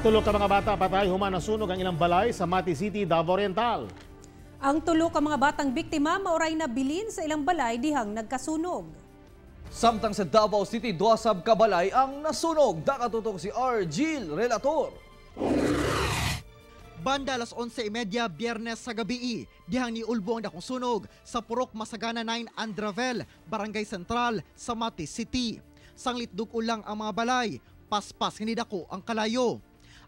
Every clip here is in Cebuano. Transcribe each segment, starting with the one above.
Tulo ka mga bata patay human nasunog ang ilang balay sa Mati City, Davao Oriental. Ang tulo ka mga batang biktima maoray nabilin sa ilang balay dihang nagkasunog. Samtang sa Davao City, duha sab ka balay ang nasunog. Nakatutok si Argil Relator. Banda alas 11:30 Biyernes sa gabi, dihang niulbo ang dakong sunog sa Purok Masagana 9 Andravel, Barangay Central sa Mati City. Sanglit dug-o lang ang mga balay, paspas nga nidako ang kalayo.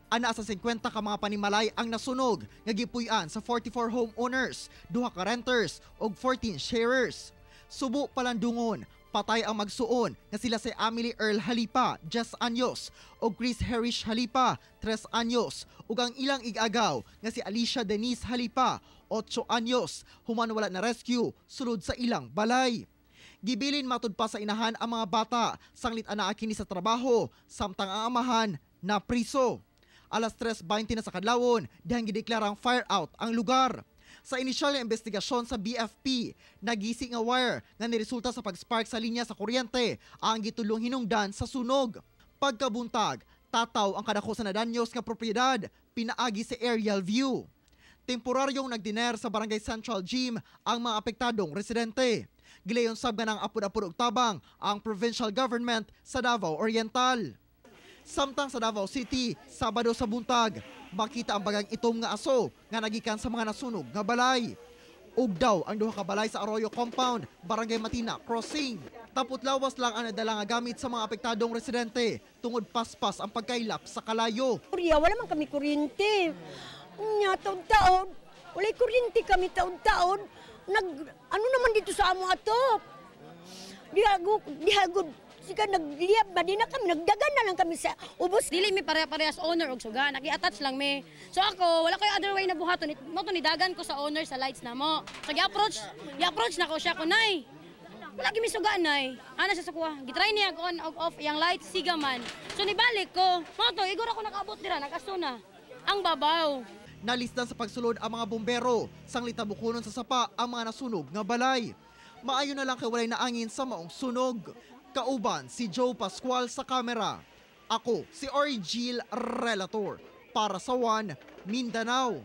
Ana sa 50 ka mga panimalay ang nasunog nga gipuy-an sa 44 homeowners, duha ka renters ug 14 sharers. Subo palandungon, patay ang magsuon nga sila si Amelie Earl Halipa, 10 anyos, ug Chris Herish Halipa, 3 anyos, ug ang ilang igagaw nga si Alicia Denise Halipa, 8 anyos, human wala na rescue sulod sa ilang balay. Gibilin matud pa sa inahan ang mga bata, sanglit anaa kini sa trabaho, samtang ang amahan na priso. Alas 3:20 na sa kadlawon, dihang gideklarang fire out ang lugar. Sa inisyal nga investigasyon sa BFP, nagisi nga wire nga niresulta sa pag-spark sa linya sa kuryente ang gitulong hinungdan sa sunog. Pagkabuntag, tataw ang kadako sa nadanyos nga propriedad, pinaagi sa aerial view. Temporaryong nagdiner sa Barangay Central Gym ang mga apektadong residente. Gilayon sab nga ng apod-apod og tabang ang provincial government sa Davao Oriental. Samtang sa Davao City, Sabado sa buntag, makita ang bagang itom nga aso nga nagikan sa mga nasunog nga balay. Ug daw ang duha ka balay sa Arroyo Compound, Barangay Matina Crossing. Tapot lawas lang ang nadala nga gamit sa mga apektadong residente tungod paspas ang pagkaylap sa kalayo. Kurya, wala man kami kuryente. Nya, taon-taon, walay kuryente kami taon-taon. Nag, ano naman dito sa amo ato? Dihagod, sika nagliyab ba, di na kami, nagdagan na lang kami sa ubos. Dili mi pare-parehas owner og suga, naki-attach lang mi. So ako, wala koy other way na buhaton. Mo to nidagan ko sa owner sa lights na mo. So gi-approach na ko siya ko, "Nay. Wala gyud mi suga, nay." Ana siya sa kuha. Gitry niya on og off yang lights, siga man. So nibalik ko. Mo to igor ako nakaabot dira, nakaso na. Ang babaw. Nalisdan sa pagsulod ang mga bombero, sanglit tabukonon sa sapa ang mga nasunog nga balay. Maayo na lang kay walay naangin sa maong sunog. Kauban si Joe Pascual sa kamera. Ako si Orgil Relator para sa One Mindanao.